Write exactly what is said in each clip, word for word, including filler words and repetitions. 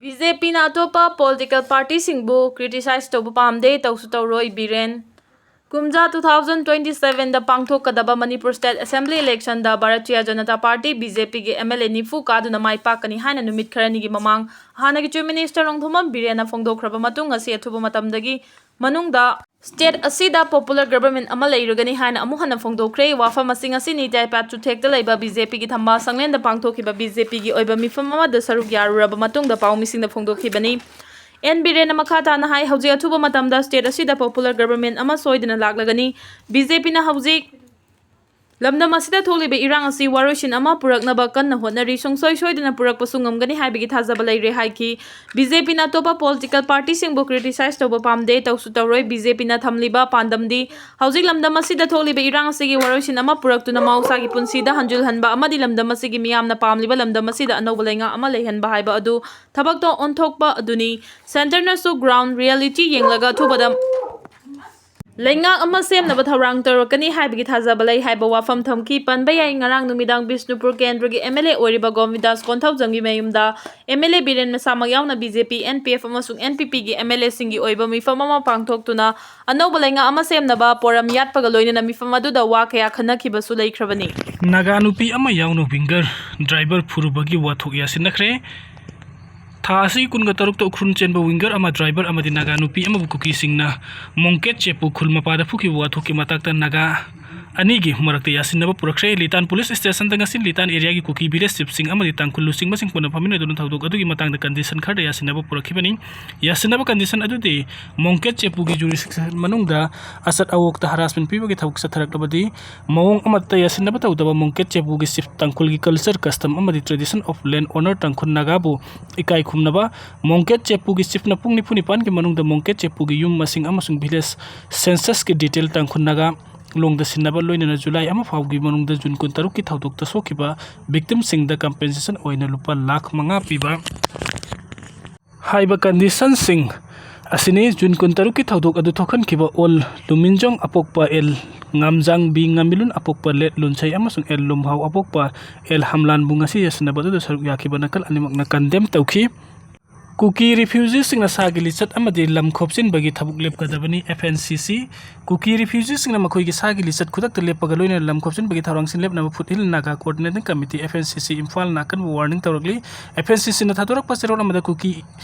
B J ꯄꯤꯅ ꯑꯇꯣꯞꯄ political ꯄꯥꯔꯇꯤꯁꯤꯡꯕꯨ ꯀ꯭ꯔꯤꯇꯤꯁꯥꯏꯖ ꯇꯧꯕ ꯄꯥꯝꯗꯦ, ꯇꯧꯁꯨ ꯇꯧꯔꯣꯏ, ꯕꯤꯔꯦꯟ꯫ ꯀꯨꯝꯖꯥ ꯇꯨ ꯊꯥꯎꯖꯟ ꯇ꯭ꯋꯦꯟꯇꯤ ꯁꯚꯦꯟꯗ ꯄꯥꯡꯊꯣꯛꯀꯗꯕ ꯃꯅꯤꯄꯨꯔ ꯁ꯭ꯇꯦꯠ ꯑꯦꯁꯦꯝꯕ꯭ꯂꯤ ꯏꯂꯦꯛꯁꯟꯗ Bharatiya Janata party, B J ꯄꯤꯒꯤ ꯑꯦꯝ ꯑꯦꯜ ꯑꯦ ꯅꯤꯐꯨ ꯀꯥꯗꯨꯅ ꯃꯥꯏ ꯄꯥꯛꯀꯅꯤ ꯍꯥꯏꯅ ꯅꯨꯃꯤꯠ ꯈꯔꯅꯤꯒꯤ ꯃꯃꯥꯡ ꯍꯥꯟꯅꯒꯤ ꯆꯤꯐ ꯃꯤꯅꯤꯁꯇꯔ ꯅꯣꯡꯊꯣꯝꯕꯝ ꯕꯤꯔꯦꯟꯅ ꯐꯣꯡꯗꯣꯛꯈ꯭ꯔꯕ ꯃꯇꯨꯡ, ꯉꯁꯤ ꯑꯊꯨꯕ ꯃꯇꯝꯗꯒꯤ ꯃꯅꯨꯡꯗ ꯁ꯭ꯇꯦꯠ ꯑꯁꯤꯗ ꯄꯣꯄꯨꯂꯔ ꯒꯚꯔꯟꯃꯦꯟꯠ ꯑꯃ ꯂꯩꯔꯒꯅꯤ ꯍꯥꯏꯅ ꯑꯃꯨꯛ ꯍꯟꯅ ꯐꯣꯡꯗꯣꯛꯈ꯭ꯔꯦ꯫ ꯋꯥꯐꯝ ꯑꯁꯤ ꯉꯁꯤ ꯅꯤꯇꯥꯏ ꯄꯥꯠ ꯆꯨꯊꯦꯛꯇ ꯂꯩꯕ ꯕꯤ ꯖꯦ ꯄꯤꯒꯤ ꯊꯝꯕꯥꯜ ꯁꯪꯂꯦꯟꯗ ꯄꯥꯡꯊꯣꯛꯈꯤꯕ ꯕꯤ ꯖꯦ ꯄꯤꯒꯤ ꯑꯣꯏꯕ ꯃꯤꯐꯝ ꯑꯃꯗ ꯁꯔꯨꯛ ꯌꯥꯔꯨꯔꯕ ꯃꯇꯨꯡꯗ ꯄꯥꯎꯃꯤꯁꯤꯡꯗ ꯐꯣꯡꯗꯣꯛꯈꯤꯕꯅꯤ꯫ ꯑꯦꯟ ꯕꯤꯔꯦꯟꯅ ꯃꯈꯥ ꯇꯥꯅ ꯍꯥꯏ, ꯍꯧꯖꯤꯛ ꯑꯊꯨꯕ ꯃꯇꯝꯗ ꯁ꯭ꯇꯦꯠ ꯑꯁꯤꯗ ꯄꯣꯄꯨꯂꯔ ꯒꯚꯔꯟꯃꯦꯟꯠ ꯑꯃ ꯁꯣꯏꯗꯅ ꯂꯥꯛꯂꯒꯅꯤ꯫ ꯕꯤ ꯖꯦ ꯄꯤꯅ ꯍꯧꯖꯤꯛ ꯂꯝꯗꯝ ꯑꯁꯤꯗ ꯊꯣꯛꯂꯤꯕ ꯏꯔꯥꯡ ꯑꯁꯤ ꯋꯥꯔꯣꯏꯁꯤꯟ ꯑꯃ ꯄꯨꯔꯛꯅꯕ ꯀꯟꯅ ꯍꯣꯠꯅꯔꯤ, ꯁꯨꯡꯁꯣꯏ ꯁꯣꯏꯗꯅ ꯄꯨꯔꯛꯄꯁꯨ ꯉꯝꯒꯅꯤ ꯍꯥꯏꯕꯒꯤ ꯊꯥꯖꯕ ꯂꯩꯔꯦ ꯍꯥꯏꯈꯤ꯫ ꯕꯤ ꯖꯦ ꯄꯤꯅ ꯑꯇꯣꯞꯄ ꯄꯣꯂꯤꯇꯤꯀꯦꯜ ꯄꯥꯔꯇꯤꯁꯤꯡꯕꯨ ꯀ꯭ꯔꯤꯇꯤꯁꯥꯏꯖ ꯇꯧꯕ ꯄꯥꯝꯗꯦ, ꯇꯧꯁꯨ ꯇꯧꯔꯣꯏ꯫ ꯕꯤ ꯖꯦ ꯄꯤꯅ ꯊꯝꯂꯤꯕ ꯄꯥꯟꯗꯝꯗꯤ ꯍꯧꯖꯤꯛ ꯂꯝꯗꯝ ꯑꯁꯤꯗ ꯊꯣꯛꯂꯤꯕ ꯏꯔꯥꯡ ꯑꯁꯤꯒꯤ ꯋꯥꯔꯣꯏꯁꯤꯟ ꯑꯃ ꯄꯨꯔꯛꯇꯨꯅ ꯃꯍꯧꯁꯥꯒꯤ ꯄꯨꯟꯁꯤꯗ ꯍꯟꯖꯤꯜꯍꯟꯕ ꯑꯃꯗꯤ ꯂꯝꯗꯝ ꯑꯁꯤꯒꯤ ꯃꯤꯌꯥꯝꯅ ꯄꯥꯝꯂꯤꯕ ꯂꯝꯗꯝ ꯑꯁꯤꯗ ꯑꯅꯧꯕ ꯂꯩꯉꯥꯛ ꯑꯃ ꯂꯩꯍꯟꯕ ꯍꯥꯏꯕ ꯑꯗꯨ ꯊꯕꯛꯇ ꯑꯣꯟꯊꯣꯛꯄ ꯑꯗꯨꯅꯤ꯫ ꯁꯦꯟꯇꯔꯅꯁꯨ ꯒ꯭ꯔꯥꯎꯟ ꯔꯤꯌꯦꯂꯤꯇꯤ ꯌꯦꯡꯂꯒ ꯑꯊꯨꯕꯗ ꯂꯩꯉꯥꯛ ꯑꯃ ꯁꯦꯝꯅꯕ ꯊꯧꯔꯥꯡ ꯇꯧꯔꯛꯀꯅꯤ ꯍꯥꯏꯕꯒꯤ ꯊꯥꯖꯕ ꯂꯩ ꯍꯥꯏꯕ ꯋꯥꯐꯝ ꯊꯝꯈꯤ꯫ ꯄꯟꯕ ꯌꯥꯏ, ꯉꯔꯥꯡ ꯅꯨꯃꯤꯗꯥꯡ ꯕꯤꯁꯅꯨꯄꯨꯔ ꯀꯦꯟꯗ꯭ꯔꯒꯤ ꯑꯦꯝ ꯑꯦꯜ ꯑꯦ ꯑꯣꯏꯔꯤꯕ ꯒꯣꯕꯤꯟꯗꯥꯁ ꯀꯣꯟꯊꯧꯖꯝꯒꯤ ꯃꯌꯨꯝꯗ ꯑꯦꯝ ꯑꯦꯜ ꯑꯦ ꯕꯤꯔꯦꯟ ꯃꯁꯥꯃꯛ ꯌꯥꯎꯅ ꯕꯤ ꯖꯦ ꯄꯤ, ꯑꯦꯟ ꯄꯤ ꯑꯦꯐ ꯑꯃꯁꯨꯡ ꯑꯦꯟ ꯄꯤ ꯄꯤꯒꯤ ꯑꯦꯝ ꯑꯦꯜ ꯑꯦꯁꯤꯡꯒꯤ ꯑꯣꯏꯕ ꯃꯤꯐꯝ ꯑꯃ ꯄꯥꯡꯊꯣꯛꯇꯨꯅ ꯑꯅꯧꯕ ꯂꯩꯉꯥꯛ ꯑꯃ ꯁꯦꯝꯅꯕ ꯄꯣꯔꯝ ꯌꯥꯠꯄꯒ ꯂꯣꯏꯅꯅ ꯃꯤꯐꯝ ꯑꯗꯨꯗ ꯋꯥ ꯀꯌꯥ ꯈꯟꯅꯈꯤꯕꯁꯨ ꯂꯩꯈ꯭ꯔꯕꯅꯤ꯫ ꯅꯥꯒꯥ ꯅꯨꯄꯤ ꯑꯃ ꯌꯥꯎꯅ ꯋꯤꯡꯒꯔ ꯗ꯭ꯔꯥꯏꯚꯔ ꯐꯨꯔꯨꯕꯒꯤ ꯋꯥꯊꯣꯛ ꯌꯥꯁꯤꯟꯅꯈ꯭ꯔꯦ꯫ ꯊꯥ ꯑꯁꯤꯒꯤ ꯀꯨꯟꯒ ꯇꯔꯨꯛꯇ ꯎꯈ꯭ꯔꯨꯜ ꯆꯦꯟꯕ ꯋꯤꯡꯒꯔ ꯑꯃ ꯗ꯭ꯔꯥꯏꯚꯔ ꯑꯃꯗꯤ ꯅꯥꯒꯥ ꯅꯨꯄꯤ ꯑꯃꯕꯨ ꯀꯨꯀꯤꯁꯤꯡꯅ ꯃꯣꯡꯀꯦꯠ ꯆꯦꯄꯨ ꯈꯨꯜ ꯃꯄꯥꯗ ꯐꯨꯈꯤꯕ ꯋꯥꯊꯣꯛꯀꯤ ꯃꯇꯥꯡꯗ ꯅꯥꯒꯥ ꯑꯅꯤꯒꯤ ꯃꯔꯛꯇ ꯌꯥꯁꯤꯟꯅꯕ ꯄꯨꯔꯛꯈ꯭ꯔꯦ꯫ ꯂꯤꯇꯥꯟ ꯄꯨꯂꯤꯁ ꯁ꯭ꯇꯦꯁꯟꯗ ꯉꯁꯤ ꯂꯤꯇꯥꯟ ꯑꯦꯔꯤꯌꯥꯒꯤ ꯀꯨꯀꯤ ꯚꯤꯂꯦꯖ ꯆꯤꯐꯁꯤꯡ ꯑꯃꯗꯤ ꯇꯥꯡꯈꯨꯜ ꯂꯨꯆꯤꯡꯕꯁꯤꯡ ꯄꯨꯟꯅ ꯐꯝꯃꯤꯟꯅꯗꯨꯅ ꯊꯧꯗꯣꯛ ꯑꯗꯨꯒꯤ ꯃꯇꯥꯡꯗ ꯀꯟꯗꯤꯁꯟ ꯈꯔꯗ ꯌꯥꯁꯤꯟꯅꯕ ꯄꯨꯔꯛꯈꯤꯕꯅꯤ꯫ ꯌꯥꯁꯤꯟꯅꯕ ꯀꯟꯗꯤꯁꯟ ꯑꯗꯨꯗꯤ ꯃꯣꯡꯀꯦꯠ ꯆꯦꯄꯨꯒꯤ ꯖꯨꯔꯤꯁꯗꯤꯛꯁꯟ ꯃꯅꯨꯡꯗ ꯑꯆꯠ ꯑꯋꯣꯛꯇ ꯍꯔꯥꯁꯃꯦꯟ ꯄꯤꯕꯒꯤ ꯊꯕꯛ ꯆꯠꯊꯔꯛꯂꯕꯗꯤ ꯃꯑꯣꯡ ꯑꯃꯠꯇ ꯌꯥꯁꯤꯟꯅꯕ ꯇꯧꯗꯕ ꯃꯣꯡꯀꯦꯠ ꯆꯦꯄꯨꯒꯤ ꯆꯤꯐ ꯇꯥꯡꯈꯨꯜꯒꯤ ꯀꯜꯆꯔ, ꯀꯁꯇꯝ ꯑꯃꯗꯤ ꯇ꯭ꯔꯦꯗꯤꯁꯟ ꯑꯣꯐ ꯂꯦꯟ ꯑꯣꯅꯔ ꯇꯥꯡꯈꯨꯜ ꯅꯥꯒꯥꯕꯨ ꯏꯀꯥꯏ ꯈꯨꯝꯅꯕ ꯃꯣꯡꯀꯦꯠ ꯆꯦꯄꯨꯒꯤ ꯆꯤꯐꯅ ꯄꯨꯡ ꯅꯤꯐꯨ ꯅꯤꯄꯥꯟꯒꯤ ꯃꯅꯨꯡꯗ ꯃꯣꯡꯀꯦꯠ ꯆꯦꯄꯨꯒꯤ ꯌꯨꯝ ꯃꯁꯤꯡ ꯑꯃꯁꯨꯡ ꯚꯤꯂꯦꯖ ꯁꯦꯟꯁꯁꯀꯤ ꯗꯤꯇꯦꯜ ꯇꯥꯡꯈꯨꯜ ꯅꯥꯒꯥ ꯂꯣꯟꯗ ꯁꯤꯟꯅꯕ, ꯂꯣꯏꯅꯅ ꯖꯨꯂꯥꯏ ꯑꯃ ꯐꯥꯎꯒꯤ ꯃꯅꯨꯡꯗ ꯖꯨꯟ ꯀꯨꯟꯇꯔꯨꯛꯀꯤ ꯊꯧꯗꯣꯛꯇ ꯁꯣꯛꯈꯤꯕ ꯚꯤꯛꯇꯤꯝꯁꯤꯡꯗ ꯀꯝꯄꯦꯟꯁꯦꯁꯟ ꯑꯣꯏꯅ ꯂꯨꯄꯥ ꯂꯥꯈ ꯃꯉꯥ ꯄꯤꯕ ꯍꯥꯏꯕ ꯀꯟꯗꯤꯁꯟꯁꯤꯡ ꯑꯁꯤꯅꯤ꯫ ꯖꯨꯟ ꯀꯨꯟꯇꯔꯨꯛꯀꯤ ꯊꯧꯗꯣꯛ ꯑꯗꯨ ꯊꯣꯛꯍꯟꯈꯤꯕ ꯑꯣꯜ ꯂꯨꯃꯤꯟꯖꯣꯡ ꯑꯄꯣꯛꯄ ꯑꯦꯜ ꯉꯥꯝꯖꯥꯡꯕꯤ, ꯉꯥꯃꯤꯂꯨꯟ ꯑꯄꯣꯛꯄ ꯂꯦꯠ ꯂꯨꯟꯁꯩ ꯑꯃꯁꯨꯡ ꯑꯦꯜ ꯂꯨꯝꯍꯥꯎ ꯑꯄꯣꯛꯄ ꯑꯦꯜ ꯍꯝꯂꯥꯟꯕꯨ ꯉꯁꯤ ꯌꯥꯁꯤꯟꯅꯕ ꯑꯗꯨꯗ ꯁꯔꯨꯛ ꯌꯥꯈꯤꯕ ꯅꯥꯀꯜ ꯑꯅꯤꯃꯛꯅ ꯀꯟꯗꯦꯝ ꯇꯧꯈꯤ꯫ ꯀꯨꯀꯤ ꯔꯤꯐ꯭ꯌꯨꯖꯤꯁꯤꯡꯅ ꯁꯥꯒꯤ ꯂꯤꯆꯠ ꯑꯃꯗꯤ ꯂꯝ ꯈꯣꯞꯆꯤꯟꯕꯒꯤ ꯊꯕꯛ ꯂꯦꯞꯀꯗꯕꯅꯤ꯫ F N C C꯫ ꯀꯨꯀꯤ ꯔꯤꯐ꯭ꯌꯨꯖꯤꯁꯤꯡꯅ ꯃꯈꯣꯏꯒꯤ ꯁꯥꯒꯤ ꯂꯤꯆꯠ ꯈꯨꯗꯛꯇ ꯂꯦꯞꯄꯒ ꯂꯣꯏꯅꯅ ꯂꯝ ꯈꯣꯞꯆꯤꯟꯕꯒꯤ ꯊꯧꯔꯥꯡꯁꯤꯡ ꯂꯦꯞꯅꯕ foot hill Naga coordinating committee, F N C C, ꯏꯝꯐꯥꯜꯅ ꯑꯀꯟꯕ ꯋꯥꯔꯅꯤꯡ ꯇꯧꯔꯛꯂꯤ꯫ F N C C ꯅ ꯊꯥꯗꯣꯔꯛꯄ ꯆꯦꯔꯣꯜ ꯑꯃꯗ ꯀꯨꯀꯤ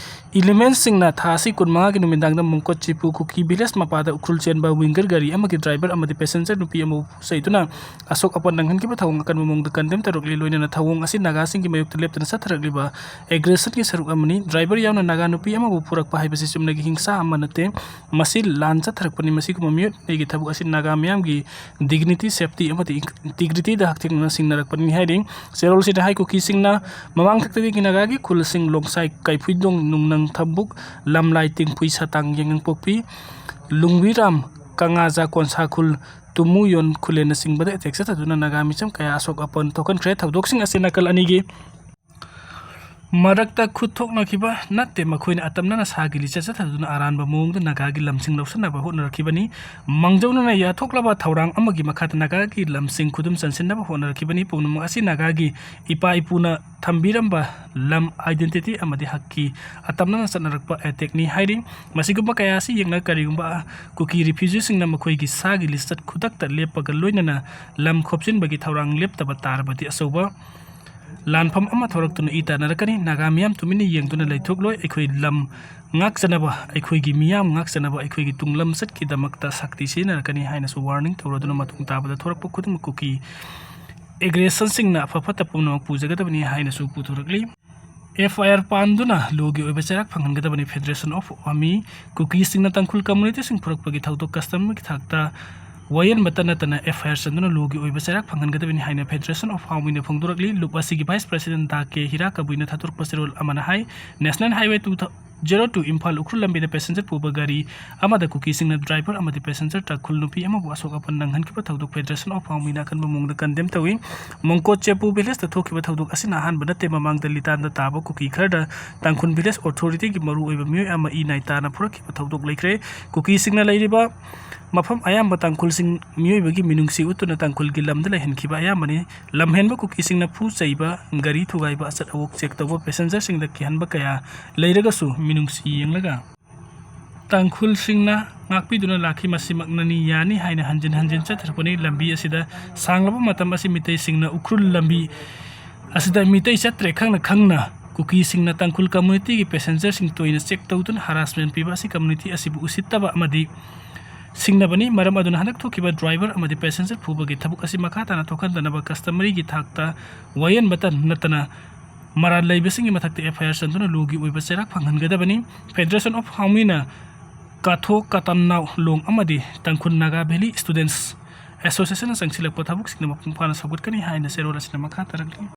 ꯏꯂꯤꯃꯦꯟꯁꯤꯡꯅ ꯊꯥ ꯑꯁꯤ ꯀꯨꯟꯃꯉꯥꯒꯤ ꯅꯨꯃꯤꯗꯥꯡꯗ ꯃꯨꯡꯀꯣꯠ ꯆꯤꯄꯨ ꯀꯨꯀꯤ ꯚꯤꯂꯦꯖ ꯃꯄꯥꯗ ꯎꯈ꯭ꯔꯨꯜ ꯆꯦꯟꯕ ꯋꯤꯡꯒꯔ ꯒꯥꯔꯤ ꯑꯃꯒꯤ ꯗ꯭ꯔꯥꯏꯚꯔ ꯑꯃꯗꯤ ꯄꯦꯁꯦꯟꯖꯔ ꯅꯨꯄꯤ ꯑꯃꯕꯨ ꯆꯩꯗꯨꯅ ꯑꯁꯣꯛ ꯑꯄꯟ ꯅꯪꯍꯟꯈꯤꯕ ꯊꯧꯑꯣꯡ ꯑꯀꯟꯕ ꯃꯑꯣꯡꯗ ꯀꯟꯗꯦꯝ ꯇꯧꯔꯛꯂꯤ꯫ ꯂꯣꯏꯅꯅ ꯊꯧꯑꯣꯡ ꯑꯁꯤ ꯅꯥꯒꯥꯁꯤꯡꯒꯤ ꯃꯥꯌꯣꯛꯇ ꯂꯦꯞꯇꯅ ꯆꯠꯊꯔꯛꯂꯤꯕ ꯑꯦꯒ꯭ꯔꯦꯁꯟꯒꯤ ꯁꯔꯨꯛ ꯑꯃꯅꯤ꯫ ꯗ꯭ꯔꯥꯏꯚꯔ ꯌꯥꯎꯅ ꯅꯥꯒꯥ ꯅꯨꯄꯤ ꯑꯃꯕꯨ ꯄꯨꯔꯛꯄ ꯍꯥꯏꯕꯁꯤ ꯆꯨꯝꯅꯒꯤ ꯍꯤꯡꯁꯥ ꯑꯃ ꯅꯠꯇꯦ꯫ ꯃꯁꯤ ꯂꯥꯟ ꯆꯠꯊꯔꯛꯄꯅꯤ꯫ ꯃꯁꯤꯒꯨꯝꯕ ꯃꯤꯑꯣꯠ ꯃꯤꯒꯤ ꯊꯕꯛ ꯑꯁꯤ ꯅꯥꯒꯥ ꯃꯤꯌꯥꯝꯒꯤ ꯗꯤꯒꯅꯤꯇꯤ, ꯁꯦꯐꯇꯤ ꯑꯃꯗꯤ ꯏꯟꯇꯤꯒ꯭ꯔꯤꯇꯤꯗ ꯍꯛꯊꯦꯡꯅꯅ ꯁꯤꯡꯅꯔꯛꯄꯅꯤ ꯍꯥꯏꯔꯤ꯫ ꯆꯦꯔꯣꯜꯁꯤꯗ ꯍꯥꯏ, ꯀꯨꯀꯤꯁꯤꯡꯅ ꯃꯃꯥꯡ ꯊꯛꯇꯒꯤ ꯅꯥꯒꯥꯒꯤ ꯈꯨꯜꯁꯤꯡ ꯂꯣꯡꯁꯥꯏ, ꯀꯩꯐꯨꯏꯗꯣꯡ, ꯅꯨꯡꯅꯪ, ꯊꯝꯕꯨꯛ, ꯂꯝꯂꯥꯏ, ꯇꯤꯡꯐꯨꯏ, ꯁꯇꯥꯡ, ꯌꯥꯏꯉꯪꯄꯣꯛꯄꯤ, ꯂꯨꯡꯕꯤꯔꯥꯝ, ꯀꯉꯥꯖꯥ, ꯀꯣꯟꯁꯥ ꯈꯨꯜ, ꯇꯨꯃꯨꯌꯣꯟ ꯈꯨꯂꯦꯟꯅꯆꯤꯡꯕꯗ ꯑꯦꯇꯦꯛ ꯆꯠꯊꯗꯨꯅ ꯅꯥꯒꯥ ꯃꯤꯆꯝ ꯀꯌꯥ ꯑꯁꯣꯛ ꯑꯄꯟ ꯊꯣꯛꯍꯟꯈ꯭ꯔꯦ꯫ ꯊꯧꯗꯣꯛꯁꯤꯡ ꯑꯁꯤ ꯅꯥꯀꯜ ꯑꯅꯤꯒꯤ ꯃꯔꯛꯇ ꯈꯨꯠ ꯊꯣꯛꯅꯈꯤꯕ ꯅꯠꯇꯦ, ꯃꯈꯣꯏꯅ ꯑꯇꯝꯅꯅ ꯁꯥꯒꯤ ꯂꯤꯆꯠ ꯆꯠꯊꯗꯨꯅ ꯑꯔꯥꯟꯕ ꯃꯑꯣꯡꯗ ꯅꯥꯒꯥꯒꯤ ꯂꯝꯁꯤꯡ ꯂꯧꯁꯤꯟꯅꯕ ꯍꯣꯠꯅꯔꯛꯈꯤꯕꯅꯤ꯫ ꯃꯥꯡꯖꯧꯅꯅ ꯌꯥꯊꯣꯛꯂꯕ ꯊꯧꯔꯥꯡ ꯑꯃꯒꯤ ꯃꯈꯥꯗ ꯅꯥꯒꯥꯒꯤ ꯂꯝꯁꯤꯡ ꯈꯨꯗꯨꯝ ꯆꯟꯁꯤꯟꯅꯕ ꯍꯣꯠꯅꯔꯛꯈꯤꯕꯅꯤ꯫ ꯄꯨꯝꯅꯃꯛ ꯑꯁꯤ ꯅꯥꯒꯥꯒꯤ ꯏꯄꯥ ꯏꯄꯨꯅ ꯊꯝꯕꯤꯔꯝꯕ ꯂꯝ, ꯑꯥꯏꯗꯦꯟꯇꯤꯇꯤ ꯑꯃꯗꯤ ꯍꯛꯀꯤ ꯑꯇꯝꯅꯅ ꯆꯠꯅꯔꯛꯄ ꯑꯦꯇꯦꯛꯅꯤ ꯍꯥꯏꯔꯤ꯫ ꯃꯁꯤꯒꯨꯝꯕ ꯀꯌꯥ ꯑꯁꯤ ꯌꯦꯡꯂꯒ ꯀꯔꯤꯒꯨꯝꯕ ꯀꯨꯀꯤ ꯔꯤꯐ꯭ꯌꯨꯖꯤꯁꯤꯡꯅ ꯃꯈꯣꯏꯒꯤ ꯁꯥꯒꯤ ꯂꯤꯆꯠ ꯈꯨꯗꯛꯇ ꯂꯦꯞꯄꯒ ꯂꯣꯏꯅꯅ ꯂꯝ ꯈꯣꯞꯆꯤꯟꯕꯒꯤ ꯊꯧꯔꯥꯡ ꯂꯦꯞꯇꯕ ꯇꯥꯔꯕꯗꯤ ꯑꯆꯧꯕ ꯂꯥꯟꯐꯝ ꯑꯃ ꯊꯣꯔꯛꯇꯨꯅ ꯏ ꯇꯥꯟꯅꯔꯛꯀꯅꯤ꯫ ꯅꯥꯒꯥ ꯃꯤꯌꯥꯝ ꯇꯨꯃꯤꯟꯅ ꯌꯦꯡꯗꯨꯅ ꯂꯩꯊꯣꯛꯂꯣꯏ꯫ ꯑꯩꯈꯣꯏ ꯂꯝ ꯉꯥꯛꯆꯅꯕ, ꯑꯩꯈꯣꯏꯒꯤ ꯃꯤꯌꯥꯝ ꯉꯥꯛꯆꯅꯕ, ꯑꯩꯈꯣꯏꯒꯤ ꯇꯨꯡ ꯂꯝꯆꯠꯀꯤꯗꯃꯛꯇ ꯁꯛꯇꯤ ꯁꯤꯖꯤꯟꯅꯔꯛꯀꯅꯤ ꯍꯥꯏꯅꯁꯨ ꯋꯥꯔꯅꯤꯡ ꯇꯧꯔꯗꯨꯅ ꯃꯇꯨꯡ ꯇꯥꯕꯗ ꯊꯣꯔꯛꯄ ꯈꯨꯗꯤꯡꯃꯛ ꯀꯨꯀꯤ ꯑꯦꯒ꯭ꯔꯦꯁꯟꯁꯤꯡꯅ ꯑꯐ ꯐꯠꯇ ꯄꯨꯝꯅꯃꯛ ꯄꯨꯖꯒꯗꯕꯅꯤ ꯍꯥꯏꯅꯁꯨ ꯄꯨꯊꯣꯔꯛꯂꯤ꯫ F I R ꯄꯥꯟꯗꯨꯅ ꯂꯣꯒꯤ ꯑꯣꯏꯕ ꯆꯩꯔꯥꯛ ꯐꯪꯍꯟꯒꯗꯕꯅꯤ꯫ Federation of Army ꯀꯨꯀꯤꯁꯤꯡꯅ ꯇꯥꯡꯈꯨꯜ ꯀꯝꯃꯨꯅꯤꯇꯤꯁꯤꯡ ꯐꯨꯔꯛꯄꯒꯤ ꯊꯧꯗꯣꯛ ꯀꯁꯇꯝꯒꯤ ꯊꯥꯛꯇ ꯋꯥꯌꯦꯟꯕꯇ ꯅꯠꯇꯅ F I R ꯆꯟꯗꯨꯅ ꯂꯣꯒꯤ ꯑꯣꯏꯕ ꯆꯩꯔꯥꯛ ꯐꯪꯍꯟꯒꯗꯕꯅꯤ ꯍꯥꯏꯅ Federation of Armyꯅ ꯐꯣꯡꯗꯣꯔꯛꯂꯤ꯫ ꯂꯨꯞ ꯑꯁꯤꯒꯤ Vice President ꯗꯥ ꯀꯦ ꯍꯤꯔꯥꯀꯕꯨꯏꯅ ꯊꯥꯗꯣꯔꯛꯄ ꯆꯦꯔꯣꯜ ꯑꯃꯅ ꯍꯥꯏ, National Highway two zero two Imphal Ukhrul ꯂꯝꯕꯤꯗ ꯄꯦꯁꯦꯟꯖꯔ ꯄꯨꯕ ꯒꯥꯔꯤ ꯑꯃꯗ ꯀꯨꯀꯤꯁꯤꯡꯅ ꯗ꯭ꯔꯥꯏꯚꯔ ꯑꯃꯗꯤ ꯄꯦꯁꯦꯟꯖꯔ ꯇꯥꯡꯈꯨꯜ ꯅꯨꯄꯤ ꯑꯃꯕꯨ ꯑꯁꯣꯛ ꯑꯄꯟ ꯅꯪꯍꯟꯈꯤꯕ ꯊꯧꯗꯣꯛ Federation of Armyꯅ ꯑꯀꯟꯕ ꯃꯑꯣꯡꯗ ꯀꯟꯗꯦꯝ ꯇꯧꯏ꯫ ꯃꯣꯡꯀꯣꯠ ꯆꯦꯄꯨ ꯚꯤꯂꯦꯖꯇ ꯊꯣꯛꯈꯤꯕ ꯊꯧꯗꯣꯛ ꯑꯁꯤꯅ ꯑꯍꯥꯟꯕ ꯅꯠꯇꯦ꯫ ꯃꯃꯥꯡꯗ ꯂꯤꯇꯥꯟꯗ ꯇꯥꯕ ꯀꯨꯀꯤ ꯈꯔꯗ ꯇꯥꯡꯈꯨꯜ ꯚꯤꯂꯦꯖ ꯑꯣꯊꯣꯔꯤꯇꯤꯒꯤ ꯃꯔꯨꯑꯣꯏꯕ ꯃꯤꯑꯣꯏ ꯑꯃ ꯏ ꯅꯥꯏ ꯇꯥꯅ ꯐꯨꯔꯛꯈꯤꯕ ꯊꯧꯗꯣꯛ ꯂꯩꯈ꯭ꯔꯦ꯫ ꯀꯨꯀꯤꯁꯤꯡꯅ ꯂꯩꯔꯤꯕ ꯃꯐꯝ ꯑꯌꯥꯝꯕ ꯇꯥꯡꯈꯨꯜꯁꯤꯡ ꯃꯤꯑꯣꯏꯕꯒꯤ ꯃꯤꯅꯨꯡꯁꯤ ꯎꯠꯇꯨꯅ ꯇꯥꯡꯈꯨꯜꯒꯤ ꯂꯝꯗ ꯂꯩꯍꯟꯈꯤꯕ ꯑꯌꯥꯝꯕꯅꯤ꯫ ꯂꯝꯍꯦꯟꯕ ꯀꯨꯀꯤꯁꯤꯡꯅ ꯐꯨ ꯆꯩꯕ, ꯒꯥꯔꯤ ꯊꯨꯒꯥꯏꯕ, ꯑꯆꯠ ꯑꯋꯣꯛ ꯆꯦꯛ ꯇꯧꯕ, ꯄꯦꯁꯦꯟꯖꯔꯁꯤꯡꯗ ꯀꯤꯍꯟꯕ ꯀꯌꯥ ꯂꯩꯔꯒꯁꯨ ꯃꯤꯅꯨꯡꯁꯤ ꯌꯦꯡꯂꯒ ꯇꯥꯡꯈꯨꯜꯁꯤꯡꯅ ꯉꯥꯛꯄꯤꯗꯨꯅ ꯂꯥꯛꯈꯤ꯫ ꯃꯁꯤꯃꯛꯅꯅꯤ ꯌꯥꯅꯤ ꯍꯥꯏꯅ ꯍꯟꯖꯤꯟ ꯍꯟꯖꯤꯟ ꯆꯠꯊꯔꯛꯄꯅꯤ꯫ ꯂꯝꯕꯤ ꯑꯁꯤꯗ ꯁꯥꯡꯂꯕ ꯃꯇꯝ ꯑꯁꯤ ꯃꯤꯇꯩꯁꯤꯡꯅ ꯎꯈ꯭ꯔꯨꯜ ꯂꯝꯕꯤ ꯑꯁꯤꯗ ꯃꯤꯇꯩ ꯆꯠꯇ꯭ꯔꯦ ꯈꯪꯅ ꯈꯪꯅ ꯀꯨꯀꯤꯁꯤꯡꯅ ꯇꯥꯡꯈꯨꯜ ꯀꯝꯃ꯭ꯌꯨꯅꯤꯇꯤꯒꯤ ꯄꯦꯁꯦꯟꯖꯔꯁꯤꯡ ꯇꯣꯏꯅ ꯆꯦꯛ ꯇꯧꯗꯨꯅ ꯍꯔꯥꯁꯃꯦꯟ ꯄꯤꯕ ꯑꯁꯤ ꯀꯝꯃ꯭ꯌꯨꯅꯤꯇꯤ ꯑꯁꯤꯕꯨ ꯎꯁꯤꯠꯇꯕ ꯑꯃꯗꯤ ꯁꯤꯡꯅꯕꯅꯤ꯫ ꯃꯔꯝ ꯑꯗꯨꯅ ꯍꯟꯗꯛ ꯊꯣꯛꯈꯤꯕ ꯗ꯭ꯔꯥꯏꯚꯔ ꯑꯃꯗꯤ ꯄꯦꯁꯦꯟꯖꯔ ꯐꯨꯕꯒꯤ ꯊꯕꯛ ꯑꯁꯤ ꯃꯈꯥ ꯇꯥꯅ ꯊꯣꯛꯍꯟꯗꯅꯕ ꯀꯁꯇꯃꯔꯤꯒꯤ ꯊꯥꯛꯇ ꯋꯥꯌꯦꯟꯕꯇ ꯅꯠꯇꯅ ꯃꯔꯥꯜ ꯂꯩꯕꯁꯤꯡꯒꯤ ꯃꯊꯛꯇ ꯑꯦꯐ ꯑꯥꯏ ꯑꯥꯔ ꯆꯟꯗꯨꯅ ꯂꯣꯒꯤ ꯑꯣꯏꯕ ꯆꯩꯔꯥꯛ ꯐꯪꯍꯟꯒꯗꯕꯅꯤ꯫ Federation of Hawmian Katho Katannao Long ꯑꯃꯗꯤ ꯇꯥꯡꯈꯨꯜ ꯅꯥꯒꯥ ꯚꯦꯂꯤ ꯁ꯭ꯇꯨꯗꯦꯟꯠꯁ ꯑꯦꯁꯣꯁꯤꯌꯦꯁꯟꯅ ꯆꯪꯁꯤꯜꯂꯛꯄ ꯊꯕꯛꯁꯤꯡꯅ ꯃꯄꯨꯡ ꯐꯥꯅ ꯁꯧꯒꯠꯀꯅꯤ ꯍꯥꯏꯅ ꯆꯦꯔꯣꯜ ꯑꯁꯤꯅ ꯃꯈꯥ ꯇꯥꯔꯛꯂꯤ꯫